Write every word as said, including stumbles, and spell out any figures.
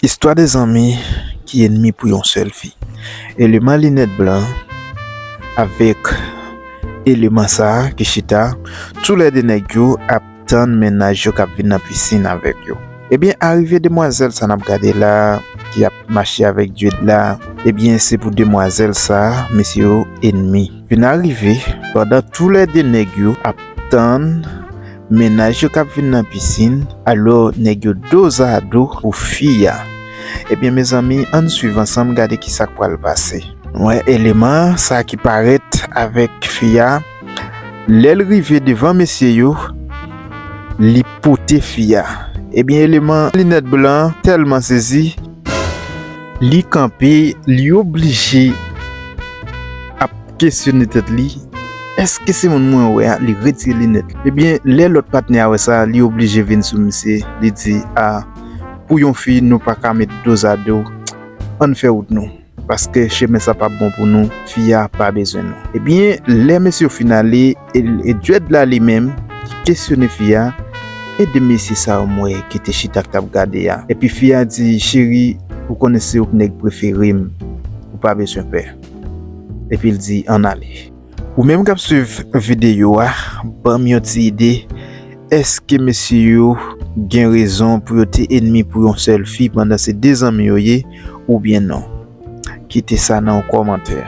Istwa de zanmi ki enmi pou yon sèl fi. Eleman linèt blan avèk eleman sa a ki chita, toulède nèg yo ap tann mennaj yo k ap vin nan pisin avèk yo. Ebyen, arive demwazèl sa n ap gade la, ki ap mache avèk Djed la, ebyen, se pou demwazèl sa, mesye yo enmi. Vin arive, pandan toulède nèg yo ap tann mennaj yo k ap vin nan pisin, alò nèg yo dozado pou fi a. Ebyen, mezanmi, ann swiv ansanm gade ki sa k pral pase. Mwen, eleman sa ki parèt avèk fi a, lè l rive devan mesye yo, li pote fi a. Ebyen, eleman linèt blan tèlman sezi, li kanpe, li oblije ap kesyone tèt li, èske se moun mwen wè a? Li retire linèt li. Ebyen, lè lòt patnè a wè sa, li oblije vin sou misye, li di, a, pou yon fi, nou pa ka met dozado, ann fè wout nou. Paske chemen sa p ap bon pou nou, fi a pa bezwen nou. Ebyen, lè mesye yo fin ale, e, e Djed la li menm, ki kesyone fi a, e de mesye sa yo m wè ki te chita k t ap gade a. Epi fi a di, cheri, ou konnen se ou k nèg prefere m, ou pa bezwen pè. Epi l di, ann ale. Ou menm k ap swiv videyo a, ban m yon ti ide, èske mesye yo gen rezon pou yo te enmi pou yon sèl fi pandan se de zanmi yo ye, oubyen non? Kite sa nan yon kòmantè.